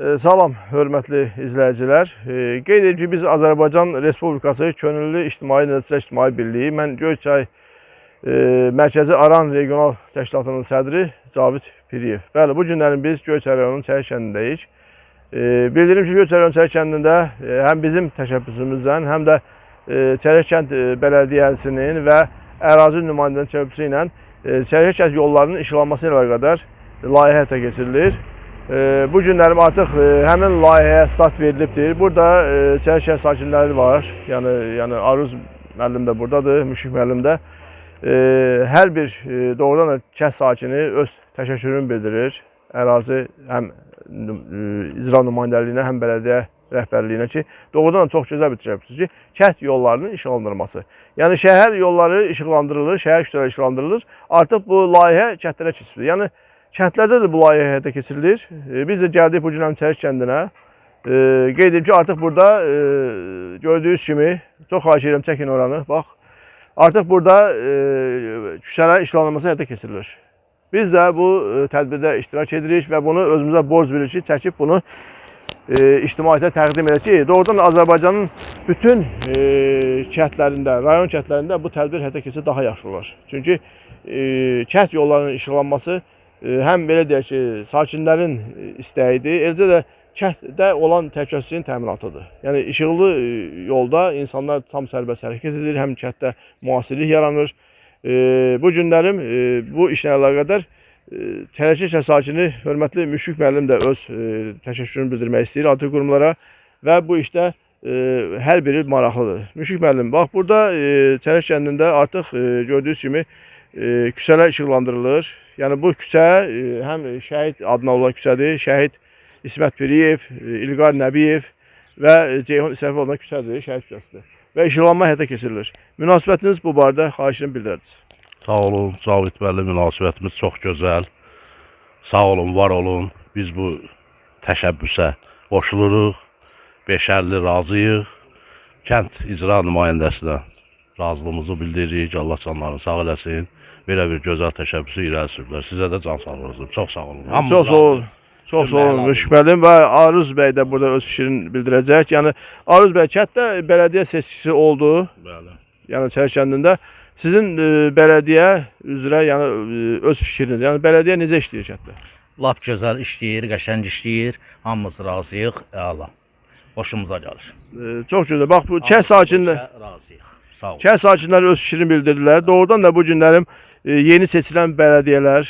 Salam, hörmətli izləyicilər. Qeyd edim ki, biz Azərbaycan Respublikası Könüllü İctimai Nəzarət İctimai Birliyi, mən Göyçay Mərkəzi Aran Regional Təşkilatının sədri Cavid Piriyev. Bəli, bu günlərin biz Göyçay rayonunun Çərik kəndindəyik. Bildirim ki, Göyçay rayonunun Çərik kəndində həm bizim təşəbbüsümüzdən, həm də Çərik kənd bələdiyyəsinin və ərazi nümayəndələrinin təşəbbüsü ilə Çərik kənd yollarının işıqlanması ilə əlaqədar layihə həyata keçirilir. Bu günlərim artıq həmin layihəyə start verilibdir. Burada Çərik kənd sakinləri var. Yəni Aruz müəllim də burdadır, Müşfiq müəllim də. Hər bir doğrudan da kənd sakini öz təşəkkürünü bildirir. Ərazi həm icra nümayəndəliyinə, həm bələdiyyə rəhbərliyinə ki, doğrudan da çox gözəl bir təşəbbüsdür ki, kənd yollarının işıqlandırılması. Yəni şəhər yolları işıqlandırılır, şəhər küçələri işıqlandırılır. Artıq bu layihə kəndlərə keçirilir. Yəni kəndlərdə də bu layihə həyata keçirilir. Biz də gəldik bu gün həm Çərik kəndinə. Qeyd edim ki, artıq burada gördüyünüz kimi, çox xahiş edirəm çəkin oranı, bax. Artıq burada küçələrin işıqlandırılması həyata keçirilir. Biz də bu tədbirdə iştirak edirik və bunu özümüzə borc bilirik ki, çəkib bunu ictimaiyyətə təqdim edək ki, doğrudan da Azərbaycanın bütün kəndlərində, rayon kəndlərində bu tədbir həyata keçsə daha yaxşı olar. Çünki kənd yollarının işıqlanması həm belə deyək ki, sakinlərin istəyidir, eləcə də kənddə olan təhlükəsizliyin təminatıdır. Yəni işıqlı yolda insanlar tam sərbəst hərəkət edir, həm kənddə müasirlik yaranır. Bu günlərim bu işlə əlaqədar Çərəkli şəhər sakini hörmətli Müşfiq müəllim də öz təşəkkürünü bildirmək istəyir aidiyyatı qurumlara və bu işdə hər biri maraqlıdır. Müşfiq müəllim, bax burada Çərək kəndində artıq gördüyünüz kimi küçələr işıqlandırılır. Yəni bu küçə həm şəhid adına olan küçədir, şəhid İsmət Piriyev, İlqar Nəbiyev və Ceyhun İsrafil adına küçədir, şəhid küçəsidir. Və işıqlanma həyata keçirilir. Münasibətiniz bu barədə xahiş edirəm bildirərdiniz. Sağ olun, Cavid müəllim, münasibətimiz çox gözəl. Sağ olun, var olun. Biz bu təşəbbüsə qoşuluruq. 550 razıyıq. Kənd icra nümayəndəsinə razılığımızı bildiririk. Allah canlarını sağ eləsin. Belə bir gözəl təşəbbüsü irəli sürüblər. Sizə də can sağlığı arzulayıram. Çox sağ olun. Hamımız Çox sağ olun. razıyıq. Çox sağ olun Bütün Müşfiq müəllim və Aruz bəy də burada öz fikrini bildirəcək. Yəni Aruz bəy kənddə bələdiyyə seçkisi oldu. Bəli. Yəni Çərik kəndində sizin bələdiyyə üzrə yəni öz fikriniz. Yəni bələdiyyə necə işləyir kənddə? Lap gözəl işləyir, qəşəng işləyir. Hamımız razıyıq. Əla. Xoşumuza gəlir. Çox gözəl. Bax bu kənd sakinləri Razıyıq. Sağ olun. kənd sakinləri öz fikrini bildirdilər. Doğrudan da bu günlərim yeni seçilən bələdiyyələr,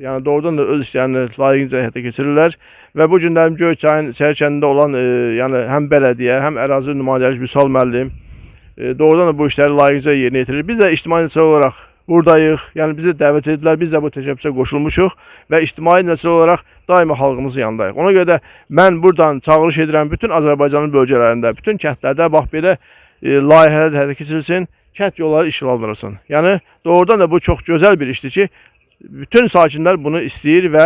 yəni doğrudan da öz işlərini layiqincə həyata keçirirlər və bu günlərim Göyçayın Çərik kəndində olan yəni həm bələdiyyə, həm ərazi nümayəndəlik Vüsal müəllim doğrudan da bu işləri layiqincə yerinə yetirir. Biz də ictimai nəticə olaraq buradayıq. Yəni bizi dəvət ediblər. Biz də bu təşəbbüsə qoşulmuşuq və ictimai nəticə olaraq daima xalqımızın yanındayıq. Ona görə də mən buradan çağırış edirəm bütün Azərbaycanın bölgələrində, bütün kəndlərdə bax belə layihələr də həyata keçirilsin, kənd yolları işıqlandırılsın. Yəni doğrudan da bu çox gözəl bir işdir ki, bütün sakinlər bunu istəyir və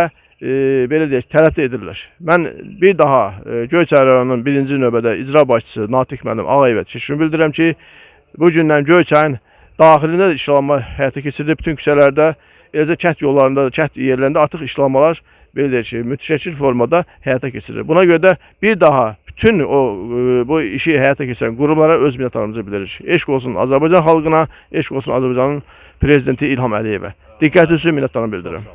belə deyək, tələb də edirlər. Mən bir daha Göyçay rayonunun birinci növbədə icra başçısı Natiq müəllim Ağayevə təşəkkür bildirirəm ki, bu gündən Göyçayın daxilində də işıqlanma həyata keçirilib bütün küçələrdə, eləcə kənd yollarında, kənd yerlərində artıq işıqlanmalar belə deyək ki, mütəşəkkil formada həyata keçirilir. Buna görə də bir daha bütün o bu işi həyata keçirən qurumlara öz minnətdarlığımızı bildiririk. Eşq olsun Azərbaycan xalqına, eşq olsun Azərbaycanın prezidenti İlham Əliyevə. Diqqətiniz üçün minnətdarlığımı bildirirəm.